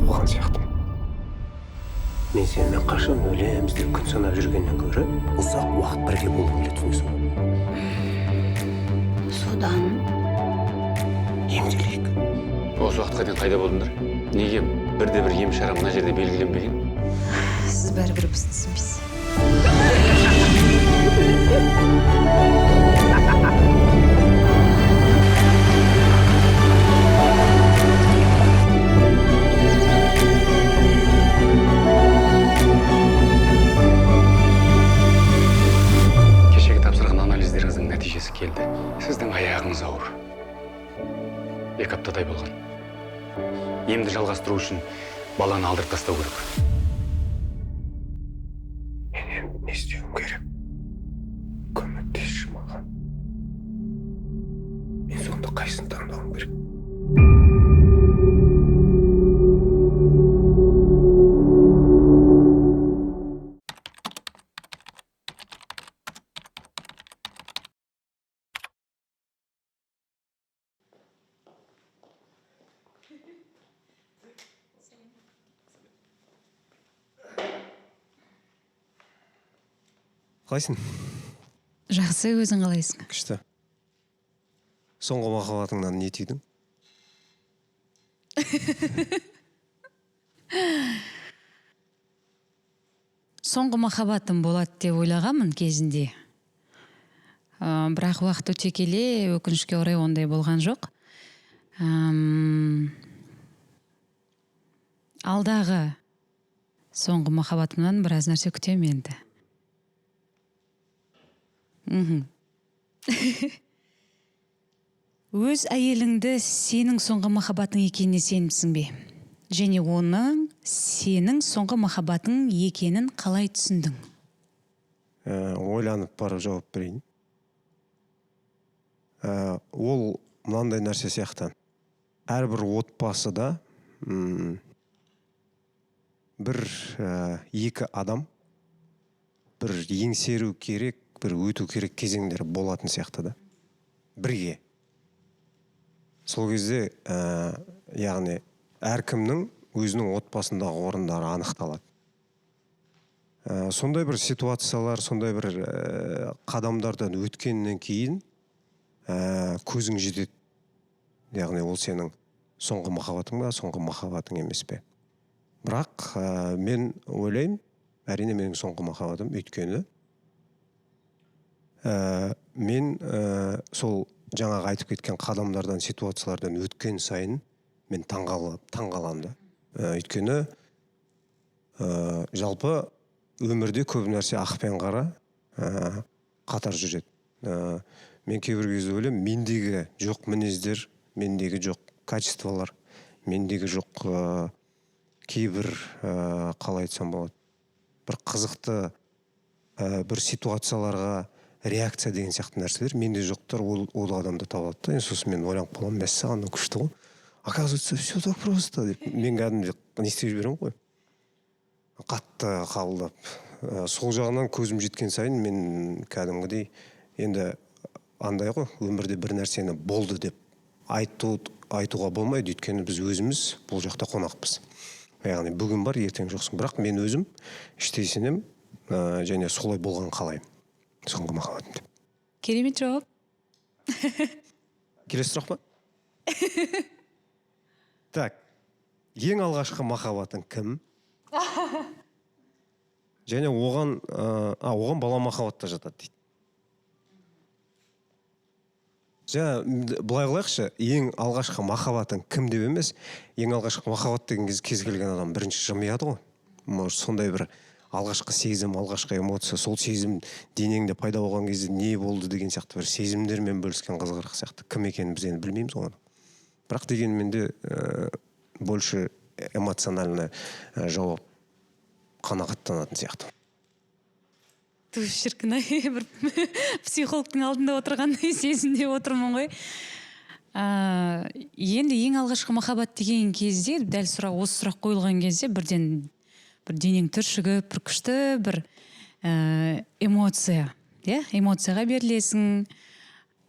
Туған сияқтымын. Мен сенімен қашан өлеміз деп күн санап жүргеннен гөрі, ұзақ уақыт бірге болғым келеді, түсінесің ба? Содан? Емделейік. Осы уақытқа дейін қайда болдыңдар? Неге бірде бір ем шара мына жерде белгіленбеген? Сіз бәрібір бізді түсінбейсіз. Кешегі тапсырған анализдеріңіздің нәтижесі келді. Сіздің аяғыңыз ауыр, 2 аптадай болған. Емді жалғастыру үшін баланы алдырып тастау керек. Мен енді не істеуім керек? Көмектесші маған. Мен сонда қайсысын таңдауым керек? Қалайсың? Жақсы, өзің қалайсың? Күшті. Соңғы махаббатыңнан не түйдің? Соңғы махаббатым болады деп ойлағанмын кезінде. Бірақ уақыт өте келе, өкінішке орай, ондай болған жоқ. Алдағы соңғы махаббатымнан біраз нәрсе күтемін енді. Өз әйеліңді сенің соңғы махаббатың екеніне сенімсің бе? Және оның сенің соңғы махаббатың екенін қалай түсіндің? Ойланып барып жауап берейін. Ол мынандай нәрсе сияқты: әрбір отбасыда бір екі адам бір еңсеру керек, бір өту керек кезеңдер болатын сияқты да бірге. Сол кезде яғни әркімнің өзінің отбасындағы орындары анықталады. Сондай бір ситуациялар, сондай бір қадамдардан өткеннен кейін көзің жетеді, яғни ол сенің соңғы махаббатың ба, соңғы махаббатың емес пе. Бірақ мен ойлаймын, әрине, менің соңғы махаббатым, өйткені мен сол жаңағы айтып кеткен қадамдардан, ситуациялардан өткен сайын мен таңғаламын да. Өйткені жалпы өмірде көп нәрсе ақ пен қара қатар жүреді. Мен кейбір кезде ойлаймын, мендегі жоқ мінездер, мендегі жоқ качестволар, мендегі жоқ кейбір қалай айтсам болады, бір қызықты бір ситуацияларға реакция деген сияқты нәрселер менде жоқтар, ол адамда табылады да. Енді сосын мен ойланып қаламын: мәссаған, мынау күшті ғой, оказывается, все так просто деп. Мен кәдімгідей не істеп жіберемін ғой, қатты қабылдап. Сол жағынан көзім жеткен сайын мен кәдімгідей енді андай ғой, өмірде бір нәрсені болды деп айтуға болмайды, өйткені біз өзіміз бұл жақта қонақпыз, яғни бүгін бар, ертең жоқсың. Бірақ мен өзім іштей сенемін және солай болған қалаймын, соңғы махаббатым деп. Керемет жауап. Келесі сұрақ па? Так, ең алғашқы махаббатың кім? Және оған оған бала махаббат та жатады дейді. Жаңа былай қылайықшы: ең алғашқы махаббатың кім деп емес, ең алғашқы махаббат деген кезде кез келген адам бірінші жымияды ғой. Может, сондай бір алғашқы сезім, алғашқы эмоция, сол сезім денеңде пайда болған кезде не болды деген сияқты бір сезімдермен бөліскен қызығырақ сияқты. Кім екенін біз енді білмейміз ғой оны, бірақ дегенмен де больше эмоциональный жауап қанағаттанатын сияқты. Түу, шіркін ай, бір психологтың алдында отырғандай сезімде отырмын ғой. Енді ең алғашқы махаббат деген кезде, дәл сұрақ, осы сұрақ қойылған кезде бірден бір денең түршігіп, бір күшті бір эмоция, иә, эмоцияға берілесің.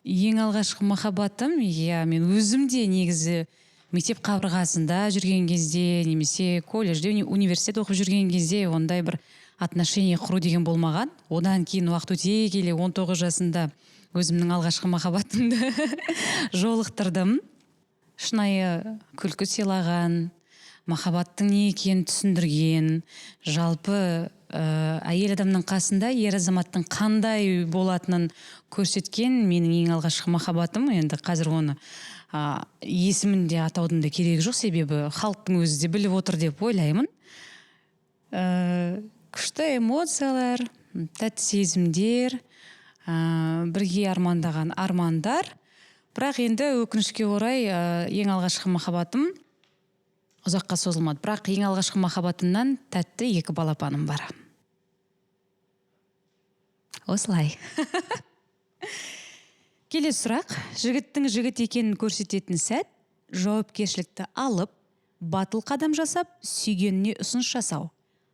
Ең алғашқы махаббатым, иә, мен өзім де негізі Мектеп қабырғасында жүрген кезде немесе колледжде, университет оқып жүрген кезде ондай бір отношение құру деген болмаған. Одан кейін уақыт өте келе 19 жасында өзімнің алғашқы махаббатымды жолықтырдым. Шынайы күлкі сыйлаған, махаббаттың не екенін түсіндірген, жалпы әйел адамның қасында ер азаматтың қандай болатынын көрсеткен менің ең алғашқы махаббатым. Енді қазір оны есімін де атаудың да керегі жоқ, себебі халықтың өзі де біліп отыр деп ойлаймын. Күшті эмоциялар, тәтті сезімдер, бірге армандаған армандар. Бірақ енді өкінішке орай, ең алғашқы махаббатым ұзаққа созылмады. Бірақ ең алғашқы махаббатымнан тәтті екі балапаным бар. Осылай. Келесі сұрақ. Жігіттің жігіт екенін көрсететін сәт: жауапкершілікті алып, батыл қадам жасап, сүйгеніне ұсыныс жасау.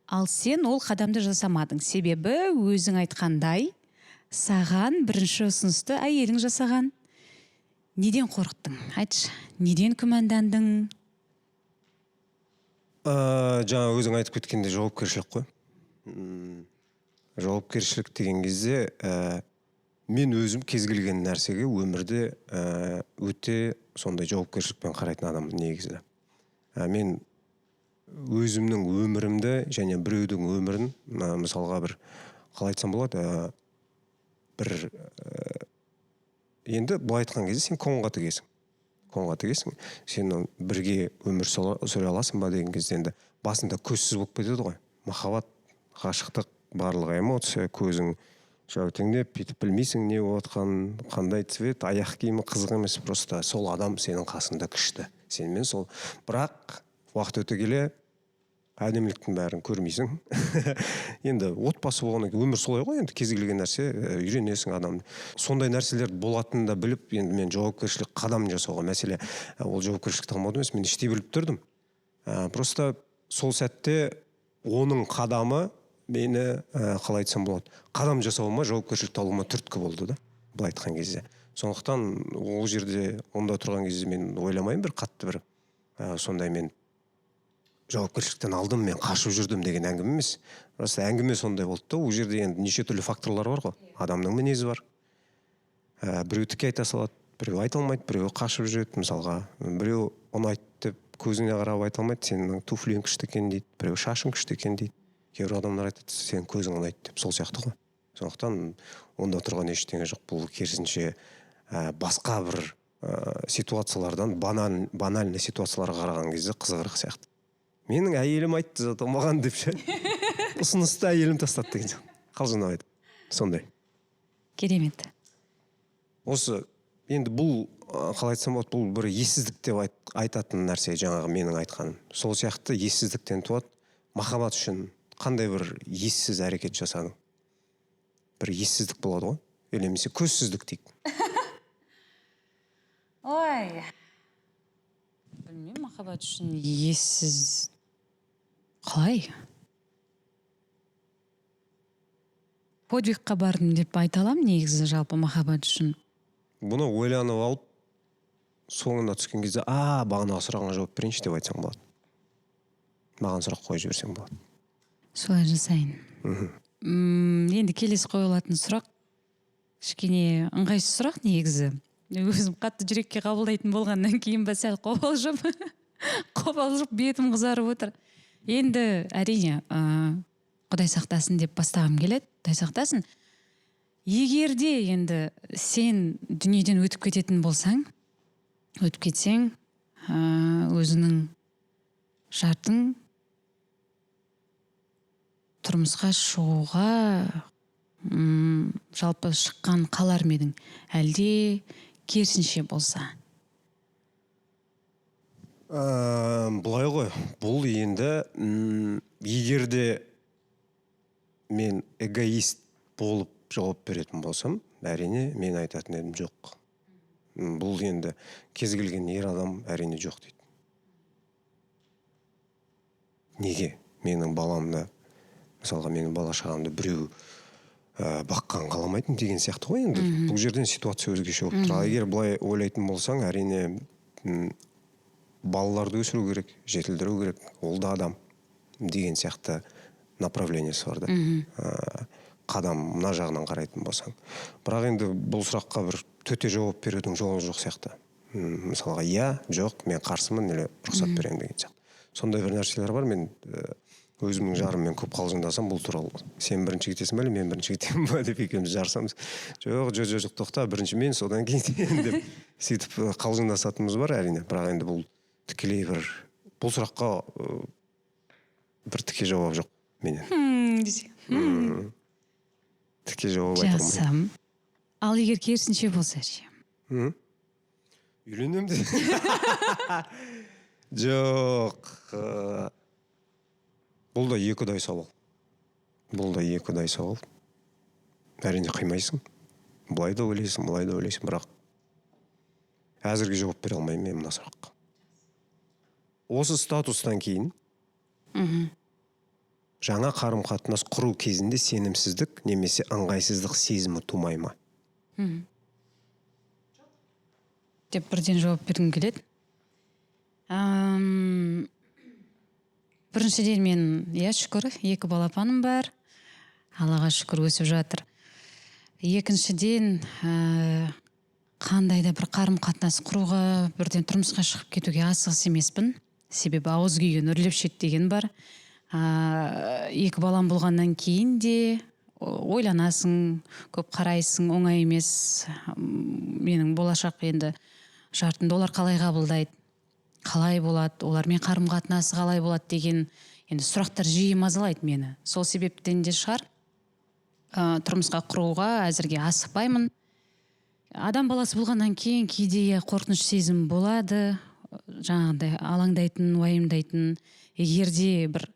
Ал сен ол қадамды жасамадың, себебі өзің айтқандай, саған бірінші ұсынысты әйелің жасаған. Неден қорықтың, айтшы, неден күмәндандың? Жаңа өзің айтып кеткендей, жауапкершілік қой. Жауапкершілік деген кезде, мен өзім кез келген нәрсеге өмірде өте сондай жауапкершілікпен қарайтын адаммын негізі. Мен өзімнің өмірімді және біреудің өмірін, мысалға, бір қалай айтсам болады, бір енді былай айтқан кезде, сен конға тігесің, конға тігесің, сен бірге өмір сүре аласың ба деген кезде, енді басында көзсіз болып кетеді ғой. Махаббат, ғашықтық, барлығы эмоция, көзің жәутеңдеп, бүйтіп білмейсің не болып жатқанын, қандай цвет, аяқ киімі қызық емес, просто сол адам сенің қасыңда күшті, сенімен сол. Бірақ уақыт өте келе әдеміліктің бәрін көрмейсің. Енді отбасы болғаннан кейін өмір солай ғой, енді кез келген нәрсе, үйренесің адам. Сондай нәрселер болатынын да біліп, енді мен жауапкершілік қадам жасауға, мәселе ол жауапкершілікті алмау емес, мен іштей біліп тұрдым. Просто сол сәтте оның қадамы мені, қалай айтсам болады, қадам жасауыма, жауапкершілікті алуыма түрткі болды да, былай айтқан кезде. Сондықтан ол жерде, онда тұрған кезде мен ойламаймын бір қатты бір сондай мен жауапкершіліктен алдым, мен қашып жүрдім деген әңгіме емес. Просто әңгіме сондай болды да. Ол жерде енді неше түрлі факторлар бар ғой. Адамның мінезі бар, біреу тіке айта салады, біреу айта алмайды, біреу қашып жүреді. Мысалға, біреу ұнайды деп көзіңе қарап айта алмайды, сенің туфлиң күшті екен дейді, біреу шашың күшті екен дейді, кейбір адамдар айтады, сенің көзің ұнайды деп. Сол сияқты ғой. Сондықтан онда тұрған ештеңе жоқ. Бұл керісінше, басқа бір ситуациялардан, банальный ситуацияларға қараған кезде қызығырақ сияқты. Менің әйелім айтты зато маған деп ше, ұсынысты әйелім тастады деген сияқты, қалжыңдап айтып сондай. Керемет. Осы енді бұл, қалай айтсам болады, бұл бір ессіздік деп айтатын нәрсе. Жаңағы менің айтқаным сол сияқты ессіздіктен туады. Махаббат үшін қандай бір ессіз әрекет жасадың? Бір ессіздік болады ғой, или немесе көзсіздік дейік. Ой, білмеймін, махаббат үшін ессіз қалай подвигқа бардым деп айта аламын негізі, жалпы махаббат үшін. Бұны ойланып алып, соңына түскен кезде, а бағанағы сұрағыңа жауап берейінші деп айтсаң болады, маған сұрақ қойып жіберсең болады. Солай жасайын. Енді келесі қойылатын сұрақ кішкене ыңғайсыз сұрақ негізі. Өзім қатты жүрекке қабылдайтын болғаннан кейін ба, сәл қобалжып қобалжып, бетім қызарып отыр. Енді әрине, құдай сақтасын деп бастағым келеді. Құдай сақтасын, егер де енді сен дүниеден өтіп кететін болсаң, өтіп кетсең, өзіңнің жартың тұрмысқа шығуға, жалпы шыққан қалар ма едің, әлде керісінше болса? Былай ғой, бұл енді, егер де мен эгоист болып жауап беретін болсам, әрине, мен айтатын едім: жоқ. Бұл енді кез келген ер адам әрине жоқ дейді. Неге менің баламды, мысалға, менің бала шағамды біреу баққан қаламайтын деген сияқты ғой. Енді бұл жерден ситуация өзгеше болып тұр. Ал егер былай ойлайтын болсаң, әрине, Балаларды өсіру керек, жетілдіру керек, ол да адам деген сияқты направлениесі бар да. Қадам мына жағынан қарайтын болсаң. Бірақ енді бұл сұраққа бір төте жауап берудің жолы жоқ сияқты. Мысалға, иә, жоқ, мен қарсымын или рұқсат беремін деген сияқты. Сондай бір нәрселер бар. Мен өзімнің жарыммен көп қалжыңдасам бұл туралы. Сен бірінші кетесің бе, мен бірінші кетемін ба деп екеуміз жарысамыз. Жоқ, жоқ, жоқ, жоқ, тоқта, бірінші мен, содан кейін сен деп сөйтіп қалжыңдасатынымыз бар әрине. Бірақ енді бұл тікелей бір бұл сұраққа бір тіке жауап жоқ менен. Тіке жауап айта алмаймын. Ал егер керісінше болса ше? Үйленемін де. Жоқ. Бұл да екі ұдай сауал. Бұл да екі ұдай сауал. Әрине қимайсың. Былай да ойлайсың, былай да ойлайсың, бірақ әзірге жауап бере алмаймын мен мына сұраққа. Осы статустан кейін жаңа қарым-қатынас құру кезінде сенімсіздік немесе ыңғайсыздық сезімі тумай ма? Деп бірден жауап бергім келеді. Біріншіден мен, иә, шүкір, 2 балапаным бар. Аллаға шүкір, өсіп жатыр. Екіншіден, қандай да бір қарым-қатынас құруға, бірден тұрмысқа шығып кетуге асығыс емеспін. Себебі ауыз күйген үрлеп шет деген бар. 2 балам болғаннан кейін де ойланасың, көп қарайсың, оңай емес. Менің болашақ енді жартымды олар қалай қабылдайды, қалай болады, олармен қарым-қатынасы қалай болады деген енді сұрақтар жиі мазалайды мені. Сол себептен де шығар, тұрмысқа құруға әзірге асықпаймын. Адам баласы болғаннан кейін кейде қорқыныш сезім болады, жаңағыдай алаңдайтын, уайымдайтын. Егер де бір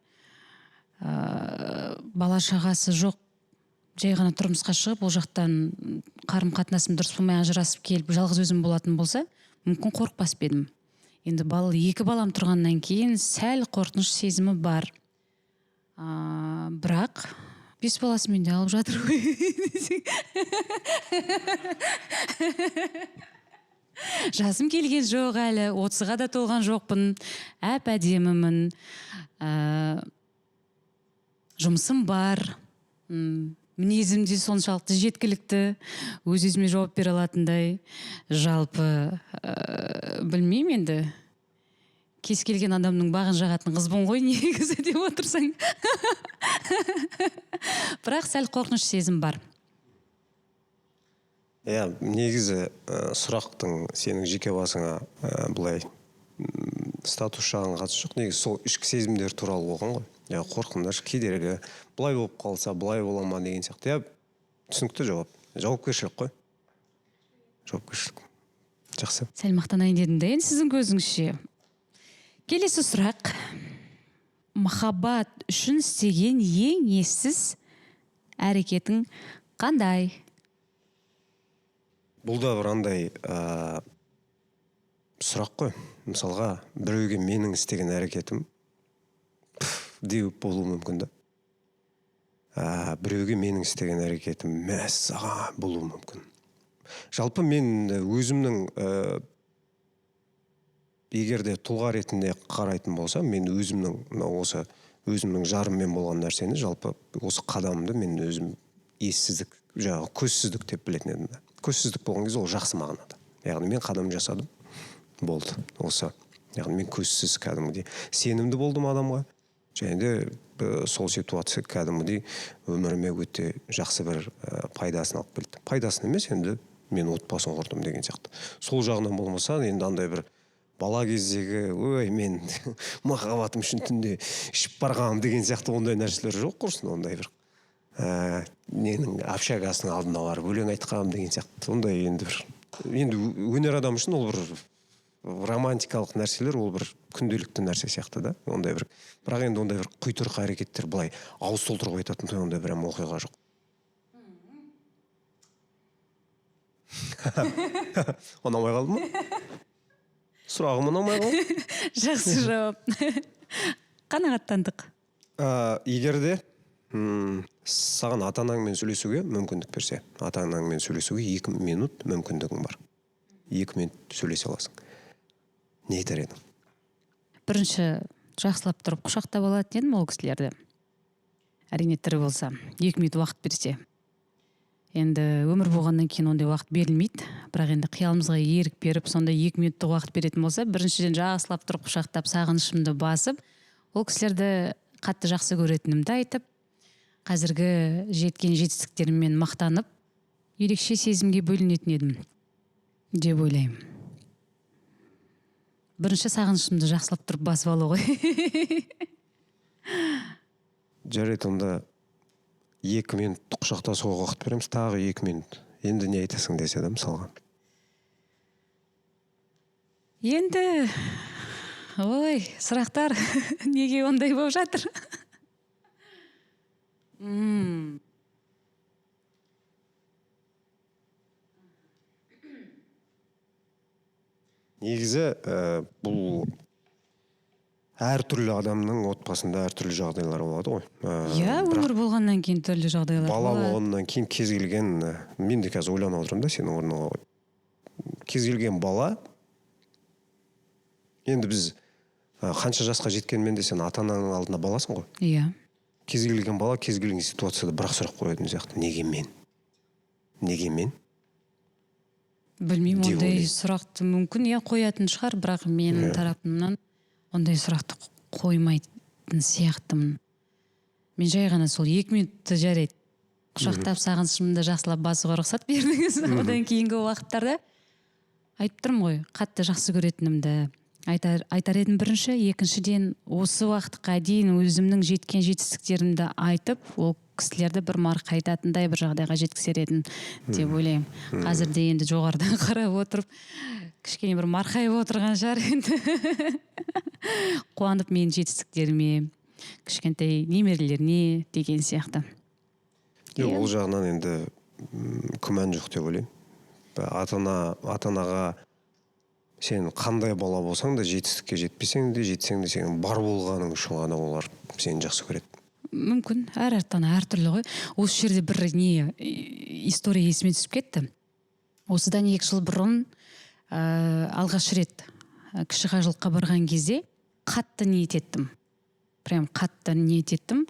бала шағасы жоқ, жай ғана тұрмысқа шығып, ол жақтан қарым-қатынасым дұрыс болмай ажырасып келіп, жалғыз өзім болатын болса, мүмкін қорықпас па едім. Енді 2 балам тұрғаннан кейін сәл қорқыныш сезімі бар. Бірақ 5 баласымен де алып жатыр ғой. Жасым келген жоқ әлі, 30-ға да толған жоқпын, әп-әдемімін, жұмысым бар, мінезім де соншалықты жеткілікті, өз-өзіме жауап бере алатындай. Жалпы, білмеймін енді, кез келген адамның бағын жағатын қызбын ғой негізі деп отырсаң. Бірақ сәл қорқыныш сезім бар. Иә, негізі сұрақтың сенің жеке басыңа былай статус жағын қатысы жоқ. Негізі сол ішкі сезімдер туралы болған ғой. Я, қорқыныш, кедергі, былай болып қалса, былай бола ма деген сияқты. Иә, түсінікті жауап. Жауапкершілік қой. Жауапкершілік. Жақсы. Сәл мақтанайын дедім де, енді сіздің көзіңізше. Келесі сұрақ. Махаббат үшін істеген ең ессіз әрекетің қандай? Бұл да бір андай сұрақ қой. Мысалға, біреуге менің істеген әрекетім деуіп болуы мүмкін да. Біреуге менің істеген әрекетім мәссаған болуы мүмкін. Жалпы мен өзімнің егер де тұлға ретінде қарайтын болсам, мен өзімнің мынау осы өзімнің жарыммен болған нәрсені, жалпы осы қадамымды мен өзім ессіздік, жаңағы көзсіздік деп білетін едім да. Көзсіздік болған кезде ол жақсы мағынада. Яғни мен қадам жасадым, болды осы. Яғни мен көзсіз кәдімгідей сенімді болдым адамға. Және де сол ситуация кәдімгідей өміріме өте жақсы бір пайдасын алып келді. Пайдасын емес, енді мен отбасын құрдым деген сияқты. Сол жағынан болмаса, енді андай бір бала кездегі, ой, мен махаббатым үшін түнде ішіп барғаным деген сияқты ондай нәрселер жоқ құрсын, ондай бір ненің общагасының алдына барып өлең айтқаным деген сияқты. Ондай енді бір, енді өнер адамы үшін ол бір романтикалық нәрселер, ол бір күнделікті нәрсе сияқты да. Ондай бір, бірақ енді ондай бір құйтырқы әрекеттер былай ауыз толтырып айтатын ондай бір оқиға жоқ. Ұнамай қалды ма? Сұрағым ұнамай қалды? Жақсы жауап. Қанағаттандық. Егер де саған ата-анаңмен сөйлесуге мүмкіндік берсе, ата-анаңмен сөйлесуге 2 минут мүмкіндігің бар. 2 минут сөйлесе аласың. Не айтар едің? Бірінші жақсылап тұрып құшақтап алатын едім ол кісілерді. Әрине, тірі болса, 2 минут уақыт берсе. Енді өмір болғаннан кейін ондай уақыт берілмейді, бірақ енді қиялымызға ерік беріп, сондай 2 минуттық уақыт беретін болса, біріншіден, жақсылап тұрып құшақтап, сағынышымды басып, ол кісілерді қатты жақсы көретінімді айтып, қазіргі жеткен жетістіктеріммен мақтанып, ерекше сезімге бөленетін едім деп ойлаймын. Бірінші сағынышымды жақсылап тұрып басып алу ғой. Жарайды, онда 2 минут құшақтасуға уақыт береміз, тағы 2 минут. Енді не айтасың десе да, мысалға. Енді, ой, сұрақтар неге ондай болып жатыр? Негізі бұл әртүрлі адамның отбасында әртүрлі жағдайлар болады ғой. Иә. Бірақ Өмір болғаннан кейін түрлі жағдайлар бала болады. болғаннан кейін кез келген мен де қазір ойланып отырмын да сенің орныңа қойып. Кез келген бала енді, біз қанша жасқа жеткенмен де, сен ата анаңның алдында баласың ғой. Кез келген бала кез келген ситуацияда бір ақ сұрақ қоятын сияқты: неге мен, неге мен Білмеймін. деп Ондай ойлаймын. сұрақты мүмкін, иә, қоятын шығар, бірақ менің тарапымнан ондай сұрақты қоймайтын сияқтымын. Мен жай ғана сол 2 минутты, жарайды, құшақтап, сағынышымды жақсылап басуға рұқсат бердіңіз. Одан кейінгі уақыттарда айтып тұрмын ғой, қатты жақсы көретінімді айтар едім бірінші. Екіншіден, осы уақытқа дейін өзімнің жеткен жетістіктерімді айтып, ол кісілерді бір марқайтатындай бір жағдайға жеткізер едім деп ойлаймын. Қазір де енді жоғарыдан қарап отырып, кішкене бір марқайып отырған шығар енді, қуанып менің жетістіктеріме, кішкентай немерелеріне деген сияқты. Жоқ, ол жағынан енді күмән жоқ деп ойлаймын. Ата анаға сен қандай бала болсаң да, жетістікке жетпесең де, жетсең де, сенің бар болғаның үшін ғана олар сені жақсы көреді. Мүмкін, әр ата ана әртүрлі ғой. Осы жерде бір не история есіме түсіп кетті. Осыдан 2 жыл бұрын алғаш рет кіші қажылыққа барған кезде қатты ниет еттім, прям қатты ниет еттім: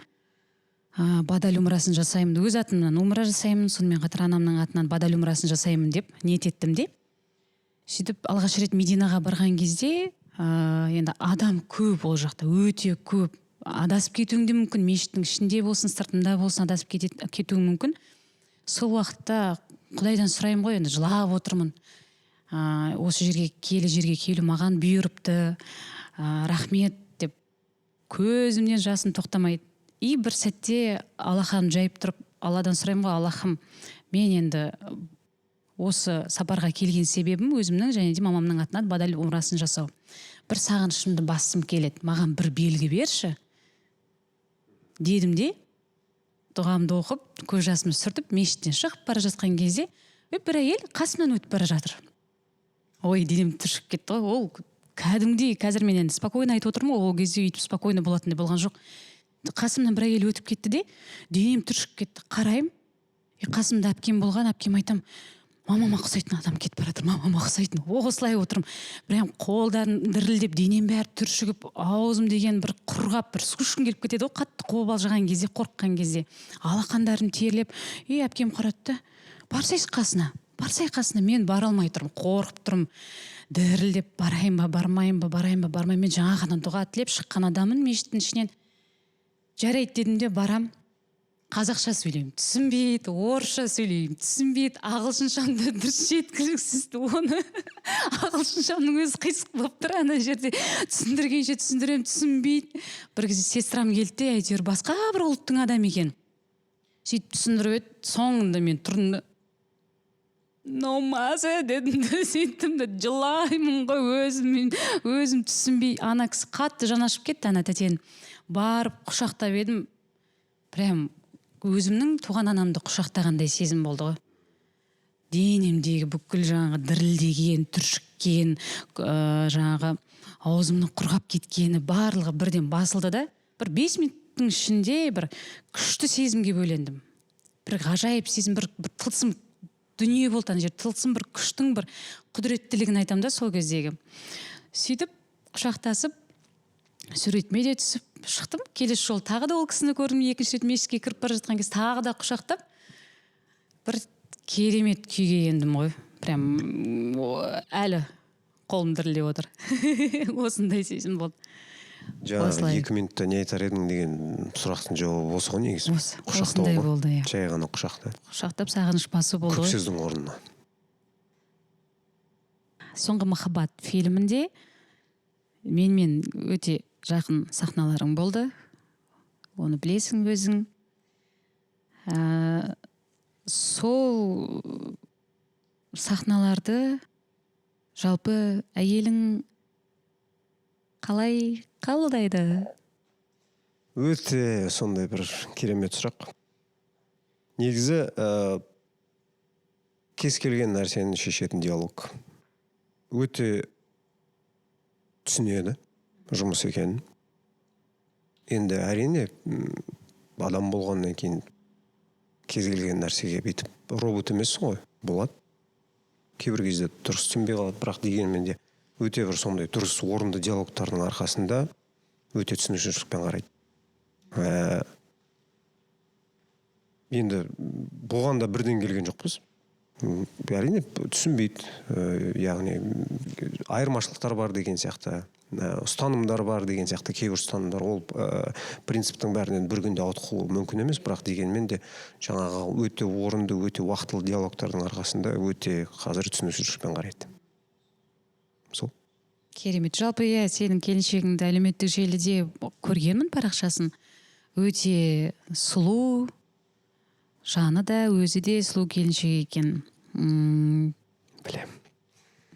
бадал умрасын жасаймын, өз атымнан умра жасаймын, сонымен қатар анамның атынан бадал умрасын жасаймын деп ниет еттім де. Сөйтіп алғаш рет Мединаға барған кезде енді адам көп ол жақта, өте көп, адасып кетуің де мүмкін, мешіттің ішінде болсын, сыртында болсын, адасып кетуің мүмкін. Сол уақытта Құдайдан сұраймын ғой енді, жылап отырмын: осы жерге, киелі жерге келу маған бұйырыпты, рахмет деп, көзімнен жасым тоқтамайды. И бір сәтте алақанымды жайып тұрып, Алладан сұраймын ғой: «Аллахым, мен енді осы сапарға келген себебім өзімнің және де мамамның атынан бадал умрасын жасау. Бір сағынышымды басқым келеді, маған бір белгі берші», — дедім де, дұғамды оқып, көз жасымды сүртіп, мешіттен шығып бара жатқан кезде бір әйел қасымнан өтіп бара жатыр. Ой, денем түршігіп кетті ғой. Ол кәдімгідей, қазір мен енді спокойно айтып отырмын ғой, ол кезде өйтіп спокойно болатындай болған жоқ. Қасымнан бір әйел өтіп кетті де, денем түршігіп кетті. Қараймын, и қасымда әпкем болған. Әпкеме айтамын: «Мамама ұқсайтын адам кетіп бара жатыр, мамама ұқсайтын». Осылай отырмын, прям қолдарым дірілдеп, денем бәрі түршігіп, аузым деген бір құрғап, бір су ішкім келіп кетеді ғой қатты қобалжыған кезде, қорыққан кезде. Алақандарым терлеп. И әпкем қарады да: «Барсайшы қасына, барсай қасына». Мен бара алмай тұрмын, қорқып тұрмын, дірілдеп, барайын ба, бармайын ба, барайын ба, бармайын. Мен жаңа ғана дұға тілеп шыққан адаммын мешіттің ішінен. «Жарайды», — дедім де, барам. Қазақша сөйлеймін, түсінбейді, орысша сөйлеймін, түсінбейді, ағылшыншам да дұрыс жеткіліксіз, оны ағылшыншамның өзі қисық болып тұр ана жерде. Түсіндіргенше түсіндіремін, түсінбейді. Бір кезде сестрам келді де, әйтеуір басқа бір ұлттың адамы екен, сөйтіп түсіндіріп еді. Соңында мен тұрдым да: «No мазе», — дедім де, сөйттім де, жылаймын ғой өзім, өзім түсінбей. Ана кісі қатты жаны ашып кетті, ана тәтенің. Барып құшақтап едім, прям өзімнің туған анамды құшақтағандай сезім болды ғой. Денемдегі бүкіл жаңағы дірілдеген, түршіккен, жаңағы аузымның құрғап кеткені, барлығы бірден басылды да, бір 5 минуттың ішінде бір күшті сезімге бөлендім. Бір ғажайып сезім, бір тылсым дүние болды ана жерде, тылсым бір күштің бір құдіреттілігін айтамын да сол кездегі. Сөйтіп құшақтасып Суретіме де түсіп шықтым. Келесі жолы тағы да ол кісіні көрдім, екінші рет мешітке кіріп бара жатқан кезде тағы да құшақтап, бір керемет күйге ендім ғой. Прям әлі қолым дірілдеп отыр. Осындай сезім болды. Жаңағы Осылай. 2 минутта не айтар едің деген сұрақтың жауабы осы ғой негізі. Осы, Құшақтау осындай ғой. болды, иә. Жай ғана құшақта. Құшақтап сағыныш басу болды Көп ғой. сөздің орнына. «Соңғы махаббат» фильмінде менімен өте жақын сахналарың болды, оны білесің өзің. Сол сахналарды жалпы әйелің қалай қабылдайды? Өте сондай бір керемет сұрақ. Негізі кез келген нәрсені шешетін диалог. Өте түсінеді жұмыс екенін. Енді әрине, адам болғаннан кейін кез келген нәрсеге бүйтіп робот емессің ғой, болады. Кейбір кезде дұрыс түсінбей қалады, бірақ дегенмен де өте бір сондай дұрыс, орынды диалогтардың арқасында өте түсінушілікпен қарайды. Енді бұған да бірден келген жоқпыз. Әрине түсінбейді, яғни айырмашылықтар бар деген сияқты, ұстанымдар бар деген сияқты. Кейбір ұстанымдар ол принциптің бәрінен бір күнде ауытқуы мүмкін емес, бірақ дегенмен де жаңағы өте орынды, өте уақытылы диалогтардың арқасында өте қазір түсінушілікпен қарайды. Сол. Керемет. Жалпы, иә, сенің келіншегіңді әлеуметтік желіде көргенмін, парақшасын. Өте сұлу, жаны да, өзі де сұлу келіншек екен. Білем.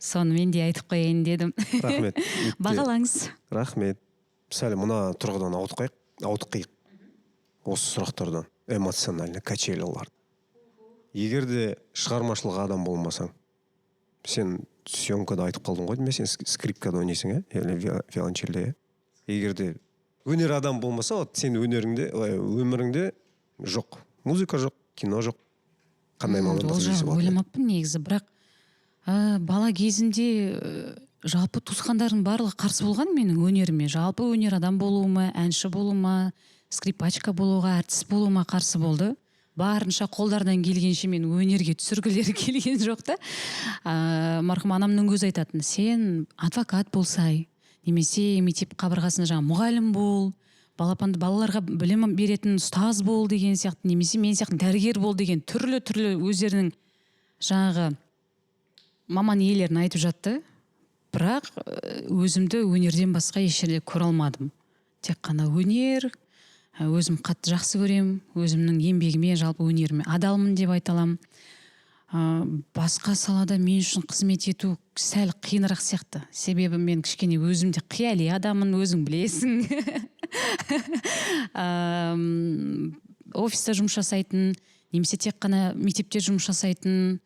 Соны мен де айтып қояйын дедім. Рахмет. Бағалаңыз. Рахмет. Сәл мына тұрғыдан ауытқайық, ауытқиық. Осы сұрақтардан эмоционально качелялар. Егер де шығармашылық адам болмасаң, сен съемкада айтып қалдың ғой, деймін, сен скрипкада ойнайсың, иә? Или виолончельде, иә? Егер де өнер адам болмаса, вот сен өнеріңде, ой, өміріңде жоқ. Музыка жоқ, кино жоқ. Қандай мамандық Ол іздесе жағын болады? ойламаппын негізі, бірақ бала кезімде жалпы туысқандарым барлығы қарсы болған менің өнеріме. Жалпы өнер адам болуыма, әнші болуыма, скрипачка болуға, әртіс болуыма қарсы болды. Барынша қолдарынан келгенше мен өнерге түсіргілері келген жоқ та. Марқұм анамның өзі айтатын: сен адвокат болсай, немесе мектеп қабырғасында жаңа мұғалім бол, балапанды балаларға білім беретін ұстаз бол деген сияқты, немесе мен сияқты дәрігер бол деген түрлі-түрлі өздерінің жаңағы маман иелерін айтып жатты. Бірақ өзімді өнерден басқа еш жерде көре алмадым. Тек қана өнер, өзім қатты жақсы көремін, өзімнің еңбегіме, жалпы өнеріме адалмын деп айта аламын. Басқа салада мен үшін қызмет ету сәл қиынырақ сияқты. Себебі мен кішкене өзім де қияли адаммын, өзің білесің. Офиста жұмыс жасайтын, немесе тек қана мектепте жұмыс жасайтын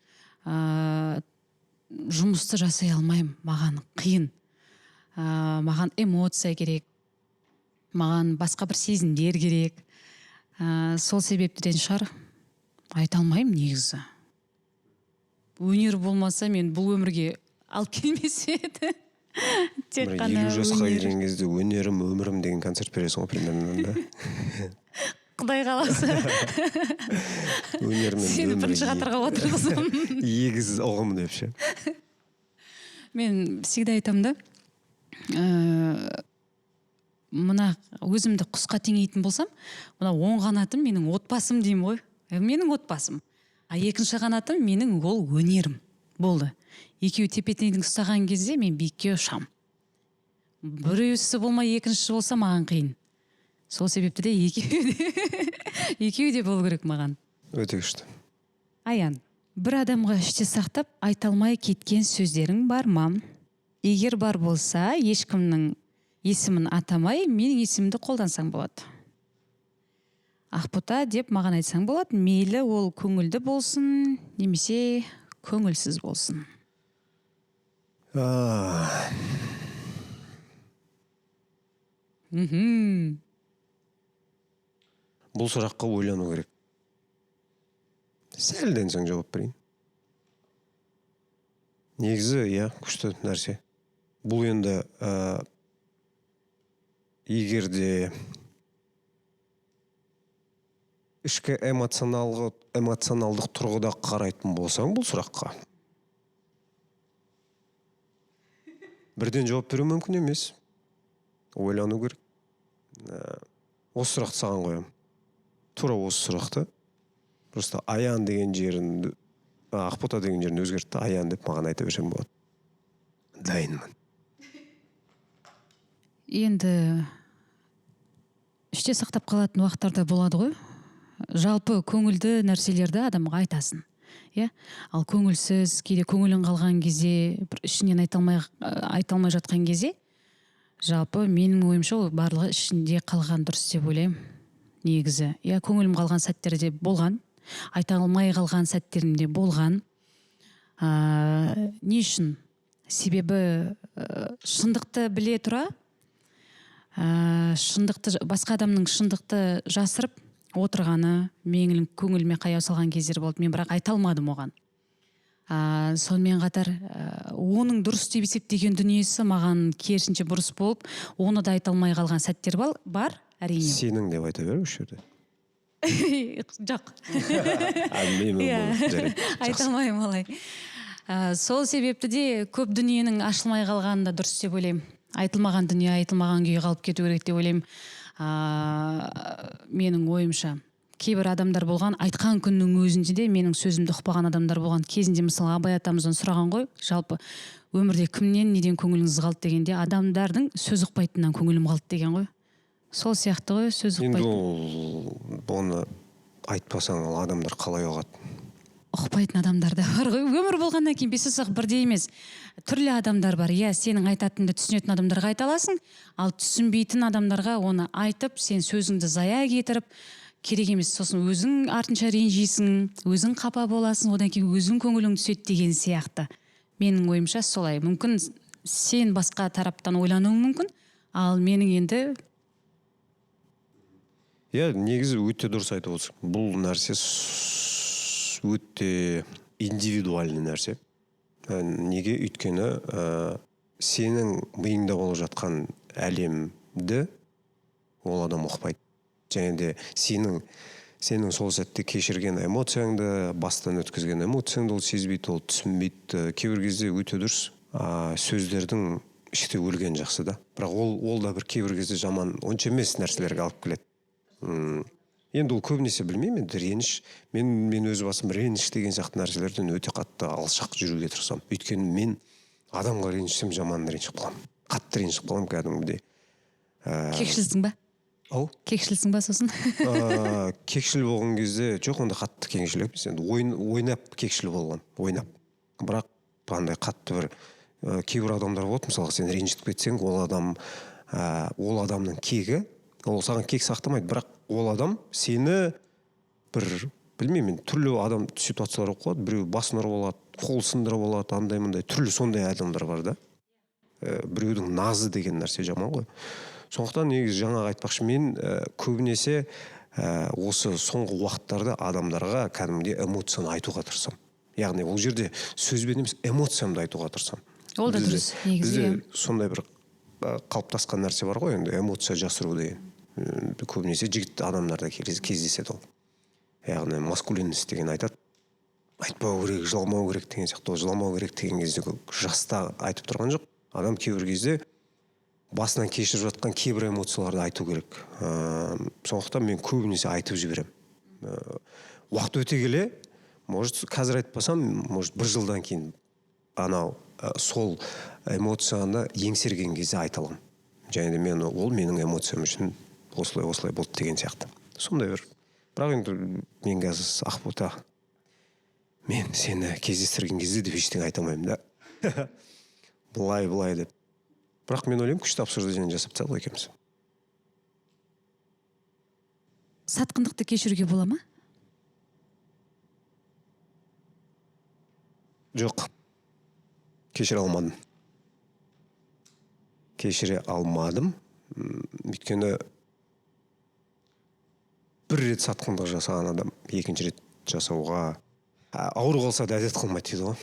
жұмысты жасай алмаймын, маған қиын. Маған эмоция керек, маған басқа бір сезімдер керек. Сол себептен шығар, айта алмаймын негізі. Өнер болмаса, мен бұл өмірге алып келмес еді. Тек Бір қана 50 жасқа өнер. келген кезде «Өнерім, өмірім» деген концерт бересің ғой примерно, да? Құдай қаласа. Өнер мен Сені өмір бірінші қатарға отырғызамын. егіз ұғым деп ше. Мен всегда айтамын да, мына өзімді құсқа теңейтін болсам, мына оң қанатым менің отбасым деймін ғой. Менің отбасым. А екінші қанатым менің ол өнерім болды. Екеуі тепе теңдік ұстаған кезде мен биікке ұшамын. Біреусі болмай екіншісі болса, маған қиын. Сол себепті де екеуі де болу керек маған. Өте күшті. Аян, бір адамға іште сақтап айта алмай кеткен сөздерің бар ма? Егер бар болса, ешкімнің есімін атамай, менің есімімді қолдансаң болады. Ақбота деп маған айтсаң болады, мейлі ол көңілді болсын, немесе көңілсіз болсын. Бұл сұраққа ойлану керек. Сәлден соң жауап берейін. Негізі, иә, күшті нәрсе. Бұл енді Егер де ішкі эмоционалдық тұрғыда қарайтын болсаң бұл сұраққа бірден жауап беру мүмкін емес. Ойлану керек. Осы сұрақты саған қоямын. Тура осы сұрақты. Просто Аян деген жерін, Ақбота деген жерін өзгертті, Аян деп маған айта берсең болады. Дайынмын. Енді іште сақтап қалатын уақыттар да болады ғой. Жалпы көңілді нәрселерді адамға айтасың. Иә? Ал көңілсіз, кейде көңілің қалған кезде, бір ішінен айта алмай жатқан кезде, жалпы менің ойымша ол барлығы ішінде қалған дұрыс деп ойлаймын. Негізі. Иә, көңілім қалған сәттерде болған, айта алмай қалған сәттерімде болған. Не үшін? Себебі шындықты біле тұра, шындықты, басқа адамның шындықты жасырып отырғаны менің көңіліме қаяу салған кездер болды. Мен бірақ айта алмадым оған. Сонымен қатар оның дұрыс деп есептеген дүниесі маған керісінше бұрыс болып, оны да айта алмай қалған сәттер бар, әрине. Сенің деп айта бер осы жерде. Жоқ. Айта алмаймын олай. Сол себепті де көп дүниенің ашылмай қалғаны да дұрыс деп ойлаймын. Айтылмаған дүние айтылмаған күйі қалып кету керек деп ойлаймын. Менің ойымша кейбір адамдар болған, айтқан күннің өзінде де менің сөзімді ұқпаған адамдар болған. Кезінде мысалы Абай атамыздан сұраған ғой, жалпы өмірде кімнен неден көңіліңіз қалды дегенде, адамдардың сөз ұқпайтынынан көңілім қалды деген ғой. Сол сияқты ғой, сөз ұқпайтын. Енді ол оны айтпасаң, ол адамдар қалай ұғады? Ұқпайтын адамдар да бар ғой. Өмір болғаннан кейін бес саусақ бірдей емес. Түрлі адамдар бар. Иә, сенің айтатыныңды түсінетін адамдарға айта аласың, ал түсінбейтін адамдарға оны айтып, сен сөзіңді зая кетіріп, керек емес. Сосын өзің артынша ренжисің, өзің қапа боласың, одан кейін өзің көңілің түседі деген сияқты. Менің ойымша солай. Мүмкін сен басқа тараптан ойлануың мүмкін, ал менің енді... Иә, негізі өте дұрыс айтып отырсың. Бұл нәрсе өте индивидуальный нәрсе. Неге? Өйткені сенің миыңда болып жатқан әлемді ол адам ұқпайды. Және де сенің сол сәтте кешірген эмоцияңды, бастан өткізген эмоцияңды ол сезбейді, ол түсінбейді. Кейбір кезде өте дұрыс. Сөздердің іште өлген жақсы да. Бірақ ол да бір кейбір кезде жаман, онша емес нәрселерге алып келеді. Енді ол көбінесе білмеймін, енді реніш. Мен өз басым реніш деген сияқты нәрселерден өте қатты алшақ жүруге тырысамын. Өйткені мен адамға ренжісем жаман ренжіп қаламын. Қатты ренжіп қаламын кәдімгідей. Кекшілсің ба? Ау? Кекшілсің ба сосын? Кекшіл болған кезде, жоқ, онда қатты кекшіл емес. Енді ойнап кекшіл болған, ойнап. Бірақ андай қатты бір кейбір адамдар болады, мысалға сен ренжітіп кетсең, ол адамның кегі, ол саған кек сақтамайды, бірақ ол адам сені бір, білмеймін, түрлі адам ситуациялар болып қалады, біреу басын ұрып алады, қол сындырып алады, андай-мындай, түрлі сондай адамдар бар да. Біреудің назы деген нәрсе жаман ғой. Сондықтан негізі жаңағы айтпақшы, мен көбінесе осы соңғы уақыттарда адамдарға кәдімгідей эмоцияны айтуға тырысамын. Яғни ол жерде сөзбен емес, эмоциямды айтуға тырысамын. Ол да дұрыс, негізі. Бізде сондай бір қалыптасқан нәрсе бар ғой, енді эмоция жасыру деген. Көбінесе жігіт адамдарда кездеседі ол. Яғни маскулинность деген айтады. Айтпау керек, жыламау керек деген сияқты. Ол жыламау керек деген кезде жаста айтып тұрған жоқ. Адам кейбір кезде басынан кешіріп жатқан кейбір эмоцияларды айту керек. Сондықтан мен көбінесе айтып жіберемін. Уақыт өте келе, может, қазір айтпасам, может, бір жылдан кейін анау сол эмоцияны еңсерген кезде айта аламын. Және де мен ол менің эмоциям үшін осылай-осылай болды деген сияқты. Сондай бір. Бірақ енді мен қазір Ақбота, мен сені кездестірген кезде деп ештеңе айта алмаймын да. Былай-былай деп. Бірақ мен ойлаймын, күшті обсуждение жасап тастадық екеуміз. Сатқындықты кешіруге бола ма? Жоқ. Кешіре алмадым. Кешіре алмадым. Өйткені бір рет сатқындық жасаған адам екінші рет жасауға ауыр қалса да әдет қылмайды дейді ғой.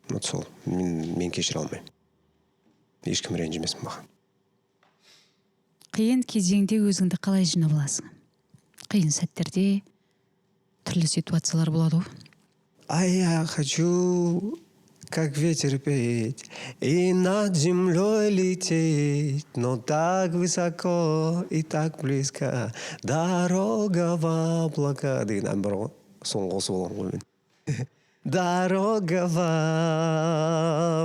Вот сол. Мен кешіре алмаймын. Ешкім ренжімесін маған. Қиын кезеңде өзіңді қалай жинап аласың? Қиын сәттерде түрлі ситуациялар болады ғой. А я хочу, как ветер, петь и над землей лететь, но так высоко и так близко дорога в облака деген ән бар ғой, соны қосып аламын ғой мен. «Дорога в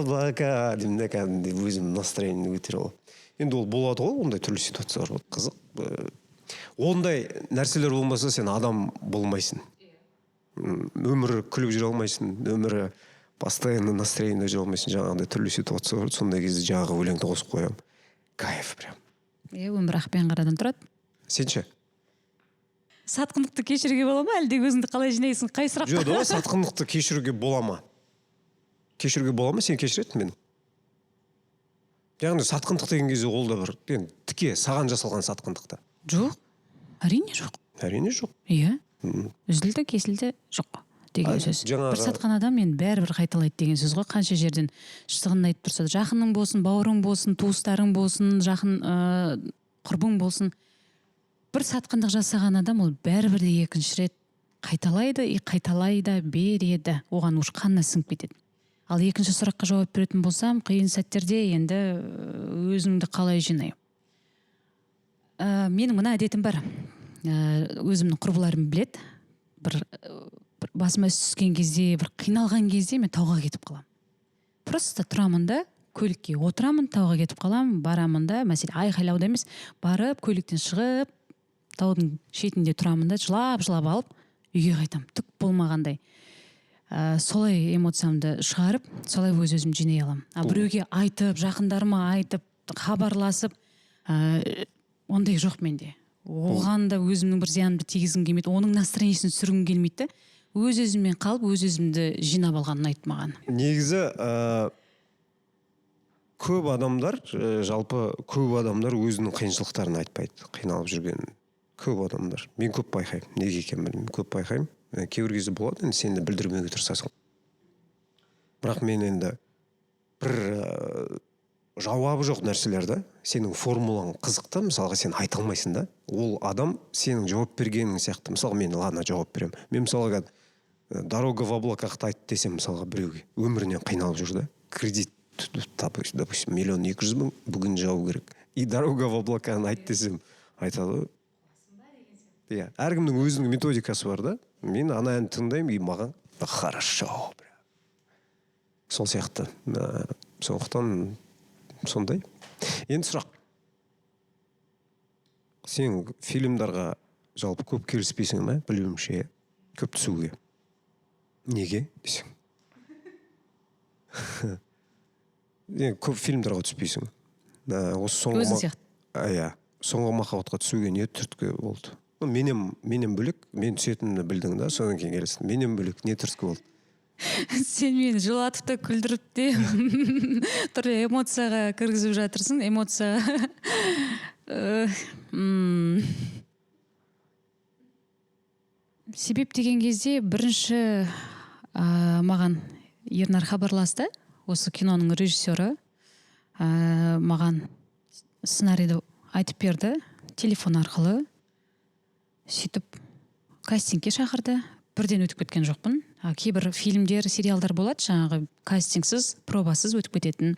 облака» деймін да, кәдімгідей өзім настроениемді көтеріп аламын. Енді ол болады ғой, ондай түрлі ситуациялар болады. Қызық. Ондай нәрселер болмаса, сен адам болмайсың. Өмірі күліп жүре алмайсың, өмірі постоянно настроениеде жүре алмайсың. Жаңағыдай түрлі ситуация бар, сондай кезде жаңағы өлеңді қосып қоямын, кайф прям. Иә, өмір ақ пен қарадан тұрады. Сен ше? Сатқындықты кешіруге бола ма, әлде өзіңді қалай жинайсың, қай сұрақ? Жоқ, давай, сатқындықты кешіруге бола ма? Кешіруге бола ма? Сен кешіретін мені? Яғни сатқындық деген кезде ол да бір енді тіке саған жасалған сатқындық та. Жоқ, әрине, жоқ. Әрине, жоқ. Иә, үзілді кесілді жоқ деген сөз. Бір сатқан адам енді бәрібір қайталайды деген сөз ғой. Қанша жерден шындығын айтып тұрса да, жақының болсын, бауырың болсын, туыстарың болсын, жақын құрбың болсын, бір сатқындық жасаған адам ол бәрібір де екінші рет қайталайды и қайталай да береді, оған уж қанына сіңіп кетеді. Ал екінші сұраққа жауап беретін болсам, қиын сәттерде енді өзіңді қалай жинаймын? Менің мына әдетім бар, өзімнің құрбыларым біледі. Бір басыма іс түскен кезде, бір қиналған кезде мен тауға кетіп қаламын. Просто тұрамын да, көлікке отырамын, тауға кетіп қаламын. Барамын да, мәселе айқайлауда емес, барып көліктен шығып, таудың шетінде тұрамын да, жылап жылап алып, үйге қайтамын түк болмағандай. Солай эмоциямды шығарып, солай өз өзімді жинай аламын. А біреуге айтып, жақындарыма айтып, хабарласып, ондай жоқ менде. Оған да өзімнің бір зиянымды тигізгім келмейді, оның настроениесін түсіргім келмейді да. Өз өзіммен қалып, өз өзімді жинап алған ұнайды маған. Негізі көп адамдар, жалпы көп адамдар өзінің қиыншылықтарын айтпайды, қиналып жүргенін. Көп адамдар, мен көп байқаймын, неге екенін білмеймін, көп байқаймын. Кейбір кезде болады енді, сен де білдірмеуге тырысасың, бірақ мен енді бір жауабы жоқ нәрселер да. Сенің формулаң қызық та, мысалға, сен айта алмайсың да, ол адам сенің жауап бергенің сияқты. Мысалға, мен, ладно, жауап беремін. Мен, мысалға, қазір «Дорога в облаках» айт десем, мысалға, біреуге, өмірінен қиналып жүр да, кредит, допустим, 1 200 000, бүгін жабу керек, и «Дорога в облаканы» айт десем, айтады ғой. Иә, әркімнің өзінің методикасы бар да. Мен ана әнді тыңдаймын, и маған хорошо прям. Сол сияқты. Сондықтан сондай. Енді сұрақ: сен фильмдарға жалпы көп келіспейсің ба? Білуімше, көп түсуге. Неге десең, енді көп фильмдарға түспейсің. Осы соңғы Өзің сияқты. Иә, «Соңғы махаббатқа» түсуге не түрткі болды? Ну, менен бөлек, мен түсетінімді білдің да, содан кейін келесің. Менен бөлек не түрткі болды? Сен мені жылатып та, күлдіріп те, түрлі эмоцияға кіргізіп жатырсың. Эмоция. Себеп деген кезде, бірінші маған Ернар хабарласты, осы киноның режиссері. Маған сценарийді айтып берді телефон арқылы. Сөйтіп кастингке шақырды, бірден өтіп кеткен жоқпын. А кейбір фильмдер, сериалдар болады, жаңағы кастингсіз, пробасыз өтіп кететін.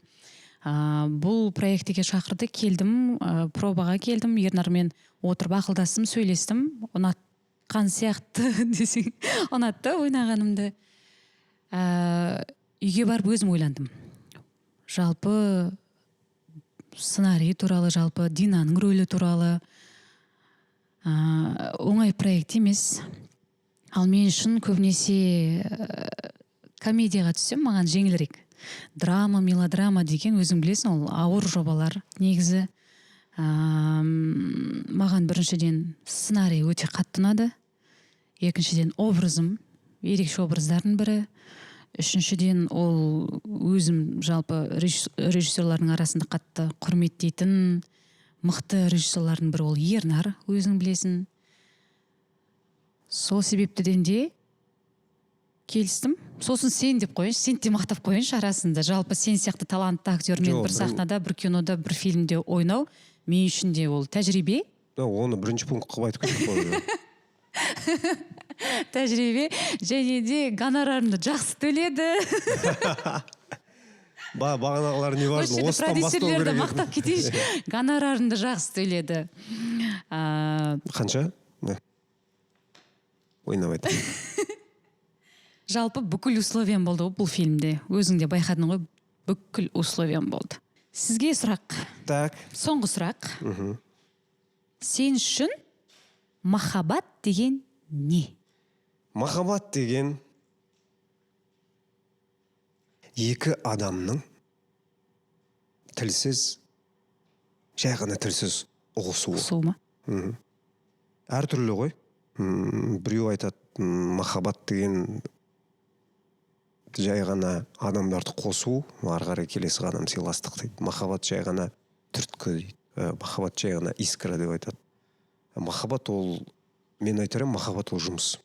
Бұл проектіге шақырды, келдім, пробаға келдім. Ернармен отырып ақылдастым, сөйлестім. Ұнатқан сияқты десең, ұнатты ойнағанымды. Үйге барып өзім ойландым жалпы сценарий туралы, жалпы Динаның рөлі туралы. Оңай проект емес. Ал мен үшін көбінесе комедияға түссем, маған жеңілірек. Драма, мелодрама деген, өзің білесің, ол ауыр жобалар негізі. Маған біріншіден сценарий өте қатты ұнады, екіншіден, образым ерекше образдардың бірі, үшіншіден, ол өзім жалпы режиссерлардың арасында қатты құрметтейтін мықты режиссерлардың бірі ол Ернар, өзің білесің. Сол себептіден де келістім. Сосын сен деп қояйыншы, сені де мақтап қояйыншы арасында. Жалпы сен сияқты талантты актермен Жоқ, бір сахнада, бір кинода, бір фильмде ойнау Мен үшін де ол тәжірибе. Оны бірінші пункт қылып айтып кеттік қой. Тәжірибе және де гонорарымды жақсы төледі. Бағанағылар не Осы важно, жерде осыдан бастау продюсерлерді керек еді. мақтап кетейінші, гонорарымды жақсы төледі. Қанша? Не? Ойнап айтамын. Жалпы бүкіл условиям болды ғой бұл фильмде, өзің де байқадың ғой, бүкіл условиям болды. Сізге сұрақ. Так. Соңғы сұрақ. Сен үшін махаббат деген не? Махаббат деген екі адамның тілсіз, жай ғана тілсіз ұғысуы. Ұғысуы ма? Әртүрлі ғой. Біреу айтады, махаббат деген жай ғана адамдарды қосу, ары қарай келесі қадам сыйластық дейді. Махаббат жай ғана түрткі дейді. Махаббат жай ғана искра деп айтады. Махаббат ол, мен айтар едім, махаббат ол жұмыс.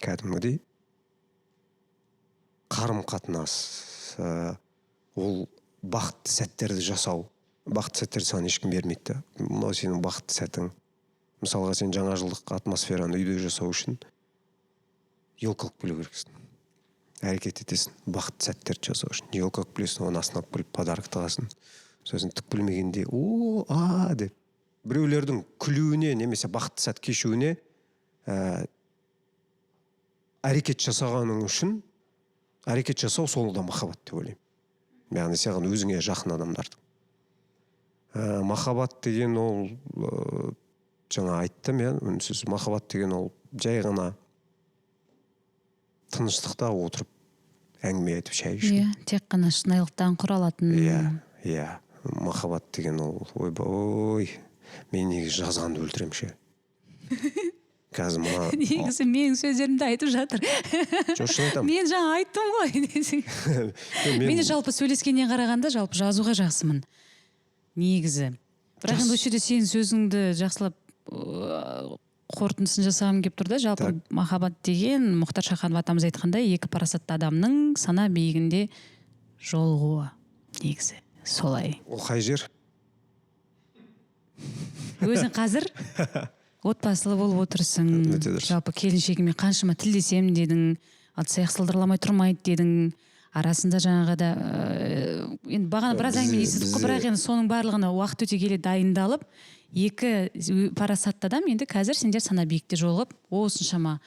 Кәдімгідей қарым-қатынас, ол бақытты сәттерді жасау. Бақытты сәттерді саған ешкім бермейді да. Мынау сенің бақытты сәтің. Мысалға, сен жаңа жылдық атмосфераны үйде жасау үшін елка алып келу керексің. Әрекет етесің бақытты сәттерді жасау үшін. Елка алып келесің, оның астына алып келіп подарок тығасың. Сосын түк білмегенде, о, а деп. Біреулердің күлуіне немесе бақытты сәт кешуіне, әрекет жасағаның үшін, әрекет жасау сол да махаббат деп ойлаймын. Яғни саған өзіңе жақын адамдардың. Махаббат деген ол, жаңа айттым, иә, үнсіз. Махаббат деген ол жай ғана тыныштықта отырып әңгіме айтып шай ішу. Иә, тек қана шынайылықтан құралатын. Иә, иә. Махаббат деген ол, ойбай, мен негізі жазғанды өлтіремін ше. Қазір мына Негізі менің сөздерімді айтып жатыр. Жоқ, шын айтамын. Мен жаңа айттым ғой десең. Мен Мен жалпы сөйлескеннен қарағанда жалпы жазуға жақсымын. Негізі. Бірақ енді осы жерде сенің сөзіңді жақсылап қорытындысын жасағым келіп тұр да. Жалпы махаббат деген Мұхтар Шаханов атамыз айтқандай, екі парасатты адамның сана биігінде жолығуы. Негізі солай. Ол қай жер? Өзің қазір отбасылы болып отырсың. Өте дұрыс. Жалпы келіншегіме қаншама тілдесемін дедің, ыдыс аяқ сылдырламай тұрмайды дедің. Арасында жаңағы да, енді бағана біраз әңгіме естідік қой, бірақ енді соның барлығына уақыт өте келе дайындалып, екі парасатты адам енді қазір сендер сана биікте жолығып, осыншама.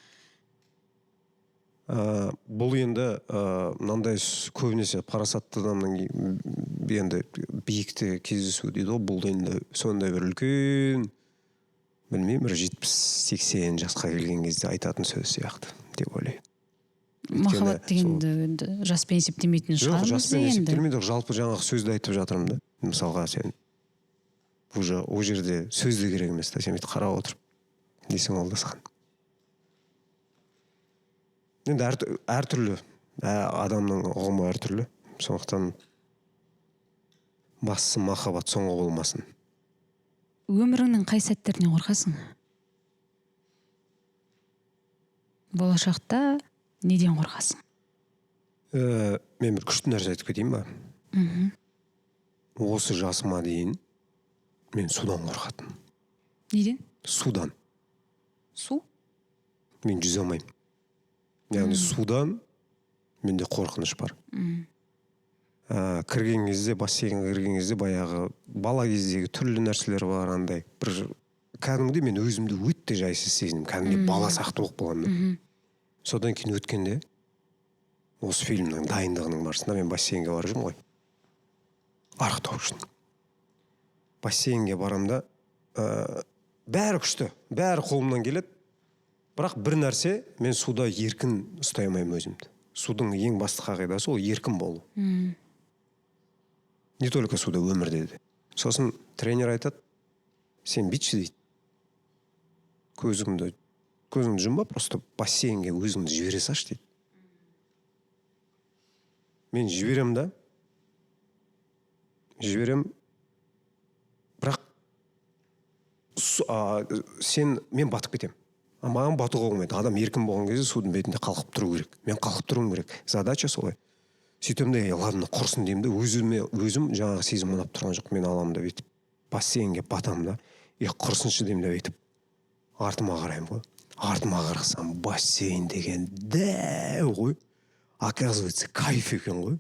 Бұл енді, мынандай көбінесе парасатты адамның енді биікте кездесу дейді ғой, бұл енді сондай бір үлкен, білмеймін, бір 70-80 жасқа келген кезде айтатын сөз сияқты деп ойлаймын. Өйткені Махаббат дегенді сол енді жаспен есептемейтін Жоқ, шығармыз жаспен енді. есептелмейді, жалпы жаңағы сөзді айтып жатырмын да. Мысалға, сен уже ол жерде сөз де керек емес та, сен бүйтіп қарап отырып несің ол да саған. Енді әртүрлі, адамның ұғымы әртүрлі. Сондықтан бастысы махаббат соңғы болмасын. Өміріңнің қай сәттерінен қорқасың? Болашақта неден қорқасың? Мен бір күшті нәрсе айтып кетейін ба? Осы жасыма дейін мен судан қорқатынмын. Неден? Судан. Су? Мен жүзе алмаймын. Яғни судан менде қорқыныш бар. Кірген кезде, бассейнге кірген кезде баяғы бала кездегі түрлі нәрселер бар андай. Бір кәдімгідей мен өзімді өте жайсыз сезінемін. Кәдімгідей бала сияқты болып қаламын да. Содан кейін өткенде осы фильмнің дайындығының барысында мен бассейнге барып жүрмін ғой. Арықтау үшін. Бассейнге барамын да, бәрі күшті, бәрі қолымнан келеді. Бірақ бір нәрсе, мен суда еркін ұстай алмаймын өзімді. Судың ең басты қағидасы ол еркін болу. Не только суда, өмірде де. Сосын тренер айтады, сен бүйтші дейді. Көзіңді жұмба, просто бассейнге өзіңді жібере салшы дейді. Мен жіберем да, жіберем, бірақ мен батып кетем. А маған батуға болмайды. Адам еркін болған кезде судың бетінде қалқып тұру керек. Мен қалқып тұруым керек. Задача солай. Сөйтемін де, ладно, құрсын деймін де, өзіме, өзім жаңағы сезім ұнап тұрған жоқ, мен аламын да бүйтіп Бассейнге батамын да, е, құрысыншы деймін да, бүйтіп артыма қараймын ғой. Артыма қарасам, бассейн деген дәу ғой, оказывается, кайф екен ғой.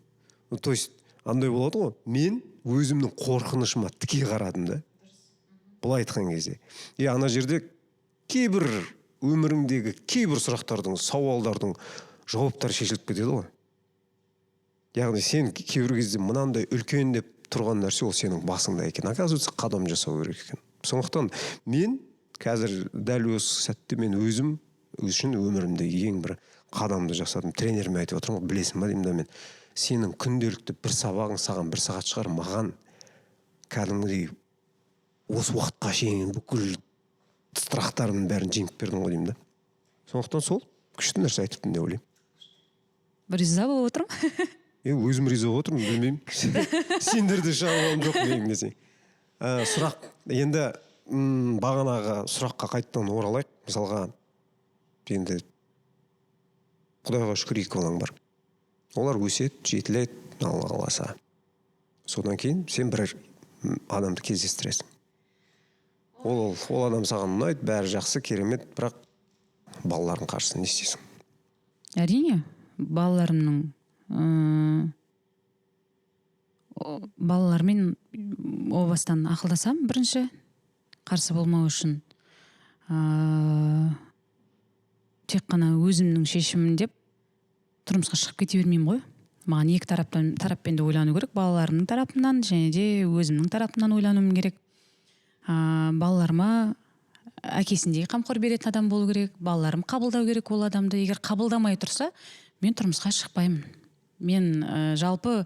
Ну, то есть андай болады ғой, мен өзімнің қорқынышыма тіке қарадым да, былай айтқан кезде. И ана жерде кейбір өміріңдегі кейбір сұрақтардың, сауалдардың жауаптары шешіліп кетеді ғой. Яғни сен кейбір кезде мынандай үлкен деп тұрған нәрсе ол сенің басыңда екен, оказывается, қадам жасау керек екен. Сондықтан мен қазір, дәл осы сәтте мен өзім үшін өмірімде ең бір қадамды жасадым. Тренеріме айтып отырмын ғой, білесің ба деймін да, мен сенің күнделікті бір сабағың саған бір сағат шығар, маған кәдімгідей осы уақытқа шейін бүкіл страхтарымның бәрін жеңіп бердің ғой деймін да. Сондықтан сол күшті нәрсе айтыппын деп ойлаймын. Риза болып отырмын. Е, өзім риза болып отырмын, білмеймін, сендерде шаруам жоқ менің десең. Сұрақ енді, бағанағы сұраққа қайтадан оралайық. Мысалға, енді құдайға шүкір, екі балаң бар, олар өседі, жетіледі, Алла қаласа. Содан кейін сен бір адамды кездестіресің, ол адам саған ұнайды, бәрі жақсы, керемет, бірақ балалардың қарсы, не істейсің? Әрине, балаларымның балалармен о бастан ақылдасамын бірінші, қарсы болмау үшін. Тек қана өзімнің шешімім деп тұрмысқа шығып кете бермеймін ғой. Маған екі тараптан, тараппен де ойлану керек: балаларымның тарапынан және де өзімнің тарапымнан ойлануым керек. Балаларыма әкесіндей қамқор беретін адам болу керек, балаларым қабылдау керек ол адамды. Егер қабылдамай тұрса, мен тұрмысқа шықпаймын. Мен жалпы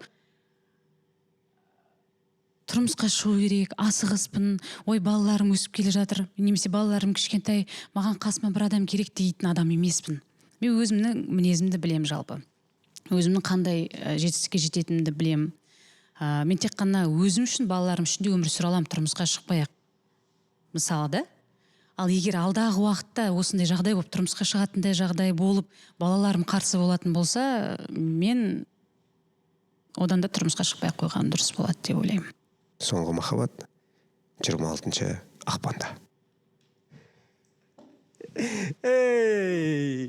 тұрмысқа шығу керек, асығыспын, ой, балаларым өсіп келе жатыр немесе балаларым кішкентай, маған қасыма бір адам керек дейтін адам емеспін. Мен өзімнің мінезімді білемін, жалпы өзімнің қандай жетістікке жететінімді білемін. Мен тек қана өзім үшін, балаларым үшін де өмір сүре аламын тұрмысқа шықпай ақ, мысалы да. Ал егер алдағы уақытта осындай жағдай болып, тұрмысқа шығатындай жағдай болып, балаларым қарсы болатын болса, мен одан да тұрмысқа шықпай ақ қойғаным дұрыс болады деп ойлаймын. «Соңғы махаббат» 26 ақпанда. Ей!